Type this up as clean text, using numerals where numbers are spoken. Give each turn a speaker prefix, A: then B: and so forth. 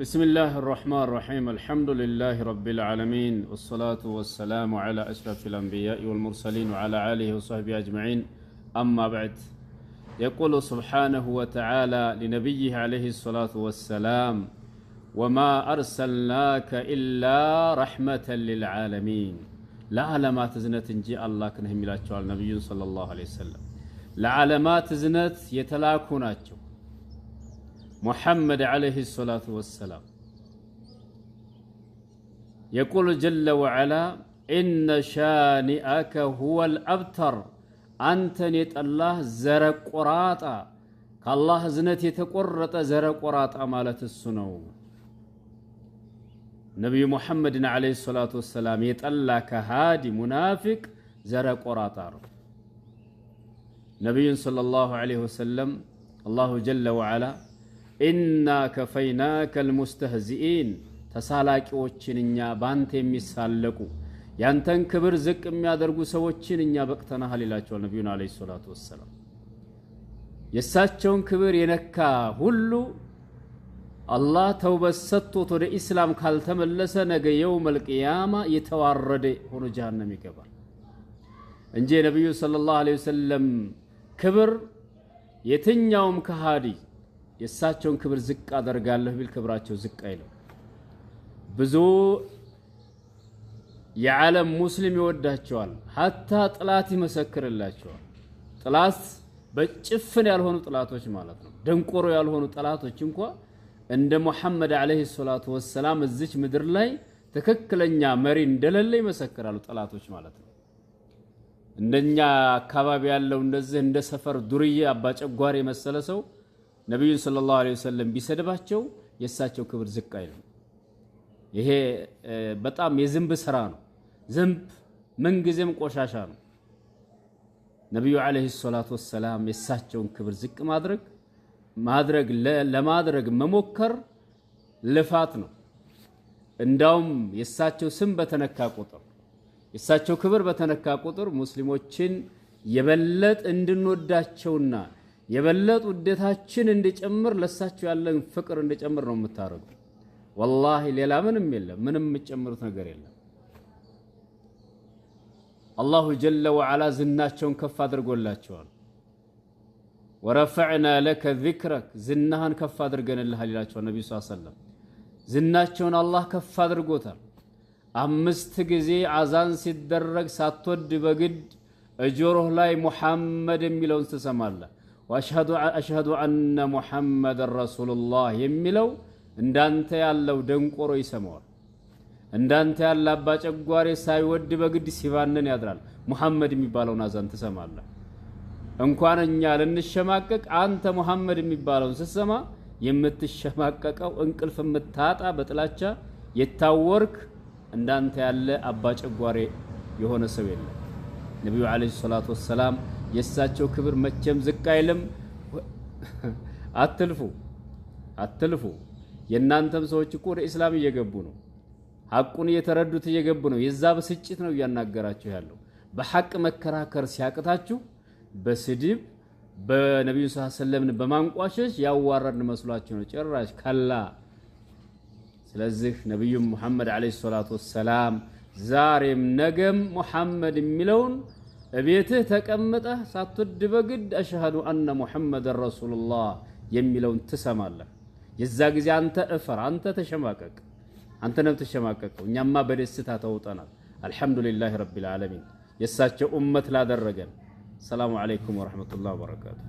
A: بسم الله الرحمن الرحيم، الحمد لله رب العالمين، والصلاة والسلام على أشرف الأنبياء والمرسلين وعلى آله وصحبه أجمعين، أما بعد، يقول سبحانه وتعالى لنبيه عليه الصلاة والسلام: وما أرسلناك إلا رحمة للعالمين። ለዓለማት እዝነት እንጂ አላክንህም ይላቸዋል ነቢዩን صلى الله عليه وسلم። ለዓለማት እዝነት የተላኩ ናቸው ሙሐመድ عليه الصلاة والسلام። يقول جل وعلا: إن شانئك هو الأبتر። አንተን የጠላህ ዘረ ቆራጣ፣ ከአላህ እዝነት የተቆረጠ ዘረ ቆራጣ ማለት እሱ ነው። ነቢዩ ሙሐመድን عليه الصلاة والسلام የጠላ ከሃዲ ሙናፊቅ ዘረ ቆራጣ ነው። ነቢዩን صلى الله عليه وسلم الله جل وعلا إنا كفيناك المستهزئين፣ ተሳላቂዎችን፣ እኛ በአንተ የሚሳለቁ፣ ያንተን ክብር ዝቅ የሚያደርጉ ሰዎችን እኛ በቅተናሃል ይላቸዋል ነቢዩን عليه الصلاة والسلام። የእሳቸውን ክብር የነካ ሁሉ አላህ ተውበት ሰጥቶት ወደ ኢስላም ካልተመለሰ ነገ يوم القيامة የተዋረደ ሆኖ ጀሃነም ይገባል እንጂ የነቢዩ صلى الله عليه وسلم ክብር የትኛውም ከሃዲ የእሳቸውን ክብር ዝቅ አደርጋለሁ ቢል ክብራቸው ዝቅ አይልም። ብዙ የዓለም ሙስሊም ይወዳቸዋል። حتى ጥላት ይመሰክርላቸዋል። ጥላት በጭፍን ያልሆኑ ጥላቶች ማለት ነው። ደንቆሮ ያልሆኑ ጠላቶች እንኳ እንደ ሙሐመድ عليه الصلاة والسلام እዚች ምድር ላይ ትክክለኛ መሪ እንደሌለ ይመሰክራሉ። ጠላቶች ማለት ነው። እንደኛ አካባቢ ያለው እንደዚህ እንደ ሰፈር ዱርዬ አባጨጓሪ የመሰለ ሰው ነቢዩን صلى الله عليه وسلم ቢሰድባቸው የእሳቸው ክብር ዝቅ አይልም። ይሄ በጣም የዝንብ ስራ ነው። ዝንብ ምንጊዜም ቆሻሻ ነው። ነቢዩ عليه الصلاة والسلام የእሳቸውን ክብር ዝቅ ማድረግ ለማድረግ መሞከር ልፋት ነው። እንዳውም የእሳቸው ስም በተነካ ቁጥር፣ የእሳቸው ክብር በተነካ ቁጥር ሙስሊሞችን የበለጠ እንድንወዳቸውና የበለጠ ውዴታችን እንዲጨምር፣ ለእሳቸው ያለን ፍቅር እንዲጨምር ነው የምታደርገው። والله ሌላ ምንም የለም፣ ምንም የምትጨምሩት ነገር የለም። الله جل وعلا ዝናቸውን ከፍ አድርጎላቸዋል። ورفعنا لك ذكرك፣ ዝናህን ከፍ አድርገንልሃል ይላቸዋል ነቢዩ ሰለም። ዝናቸውን አላህ ከፍ አድርጎታል። አምስት ጊዜ አዛን ሲደረግ ሳትወድ በግድ እጆሮህ ላይ ሙሐመድ የሚለውን ትሰማለህ። أشهد أن محمدا رسول الله የሚለው እንዳንተ ያለው ደንቆሮ ይሰማዋል። እንዳንተ ያለ አባጨጓሬ ሳይወድ በግድ ሲባንን ያድራል። ሙሐመድ የሚባለውን አዛን ትሰማለህ። እንኳን እኛ ልንሸማቀቅ አንተ ሙሐመድ የሚባለውን ስትሰማ የምትሸማቀቀው፣ እንቅልፍ የምታጣ፣ በጥላቻ የታወርክ እንዳንተ ያለ አባጨጓሬ የሆነ ሰው የለም። ነቢዩ عليه الصلاة والسلام የእሳቸው ክብር መቼም ዝቅ አይልም። አትልፉ፣ አትልፉ። የእናንተም ሰዎች እኮ ወደ ኢስላም እየገቡ ነው። ሐቁን እየተረዱት እየገቡ ነው። የዛ ብስጭት ነው እያናገራችሁ ያለው። በሐቅ መከራከር ሲያቅታችሁ በስድብ በነቢዩ ስ ሰለምን በማንቋሸሽ ያዋረድን መስሏችሁ ነው። ጭራሽ كلا። ስለዚህ ነቢዩም ሙሐመድ عليه الصلاة والسلام ዛሬም ነገም ሙሐመድ የሚለውን እቤትህ ተቀምጠህ ሳትወድ በግድ أشهد أن محمدا رسول الله የሚለውን ትሰማለህ። የዛ ጊዜ አንተ እፈር፣ አንተ ተሸማቀቅ፣ አንተ ነው ተሸማቀቀው። እኛማ በደስታ ተውጠናል። الحمد لله رب العالمين የእሳቸው ኡመት ላደረገን። السلام عليكم ورحمة الله وبركاته።